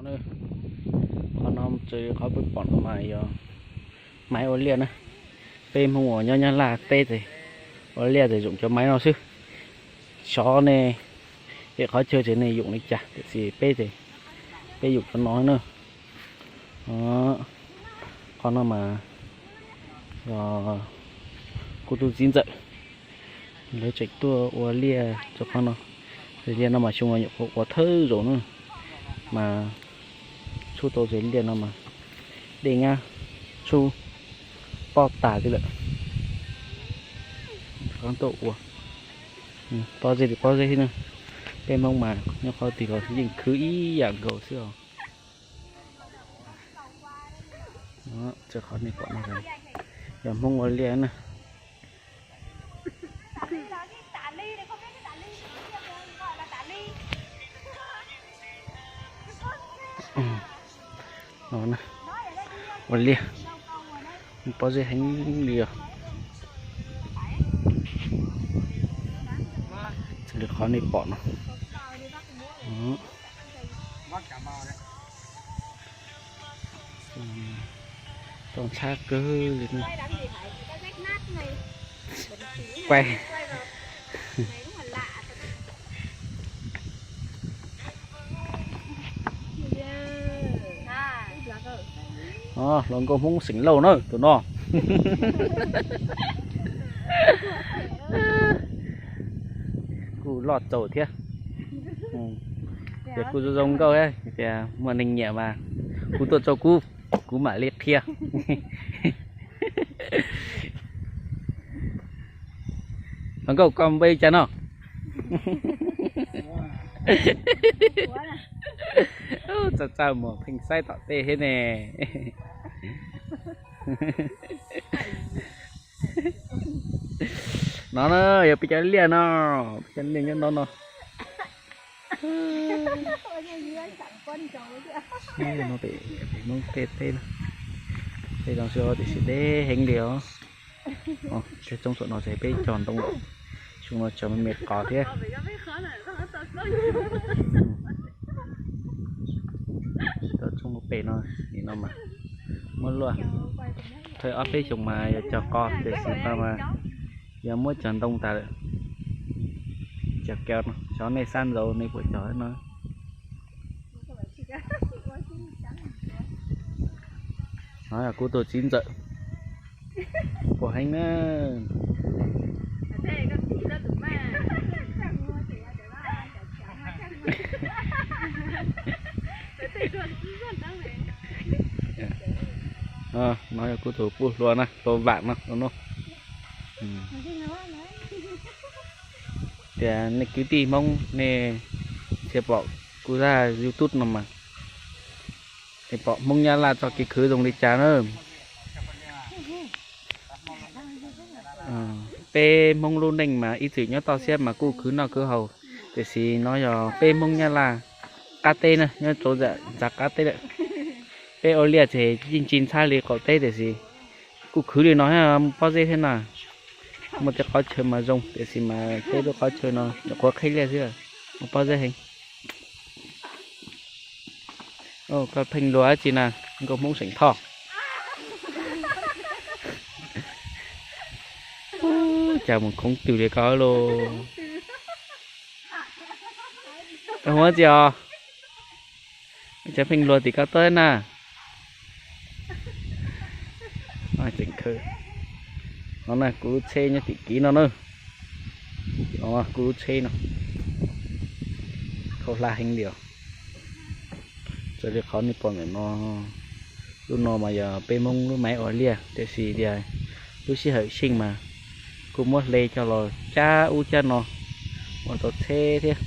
Qhov no txawm qhov peb pom no mas yog maiv ua liaj na. Peb Hmoob uas nyob Nyab Laj teb ces ua liaj ces yoom cov maiv no xwb. Xyov nej, pem qhov chaw ces nej yoom li cas, tiam sis peb ces peb yoom cov no na. Qhov no mas yog kuv tus txiv ntxawm lawv tseem tuaj ua liaj rau qhov no. Liaj no mas xyoo no nyuam qhuav ua thawj zaug na, mas txhub tau zes liaj no mas dej nyab txhub pob tas li lawm. Qhov tuaj ua pob zeb li pob zeb xwb na. Peb Hmoob mas nyob qhov twg los yeej khwv ib yam nkaus xwb os. Qhov nej pom no yog Hmoob ua liaj na. Ua liaj, pob zeb heev li os. Li qhov nej pom no. Tau ntxhab kawg li. Quay. Hluas nkauj Hmoob xeem Lauj na tus no. Kuj loj txaus thiab. Ces kuj zoo zoo nkauj tias muaj neeg nyiam mas kuv tuaj txog kuv, kuv mam li qhia. Hluas nkauj koj npe cas no? Txaj txaj muag pheej saib tom tej thiab ne. No na yog peb cov liaj no, peb cov liaj nyob no no. Pem Hmoob tej teb, tej zoo xwb tiam sis deb heev li os. Tej tsob saum no ces peb cog ntoo, xyoo no cog me me qos thiab. Tsob pem no, nim no mas muab luaj, thawj ob peb xyoos mas yog cog qos tiam sis no mas yog muab cog ntoo tas lawm. Cog kiag no, xyov nej sab nraud nej puas cog no. No yog kuv tus txiv ntxawm, puas heev na. No yog kuv tus puj hlua na, hlua vam no no. Tias nej kwv tij Hmoob nej thiaj pom kuv zaj YouTube no mas, nej pom Hmoob Nyab Laj txoj kev khwv zoo li cas na. Peb Hmoob lub neej mas ib txwm nyob toj siab mas kuj khwv noj khwv haus, tiam sis no yog peb Hmoob Nyab Laj qab teb na, nyob rau ntawm qab teb lawm. Peb ua liaj ces yeej tsis ntxhab li qaum teb tiam sis kuj khwv li no thiab, pob zeb thiab na. Muaj tej qhov chaw mas zoo tiam sis mas peb lub qhov chaw no nyuam qhuav qhib liaj xwb, muaj pob zeb heev. Koj pheej luag dab tsi na, nkauj Hmoob Xeem Thoj? Cas mus khoov twg li koj lauj? Hu dab tsi os? Cas pheej luag tim koj tuaj na? Tseem khwv. No na kuv lub tsheb nyob tim kiv no na. No kuv lub tsheb no. Khaub hlab heev li os. Raws li qhov nej pom ntawm no, lub no mas yog peb Hmoob lub maiv ua liaj tiam sis tias lub sij hawm xyeej mas kuj muab hle coj los cab ub cab no ua tau tsheb thiab.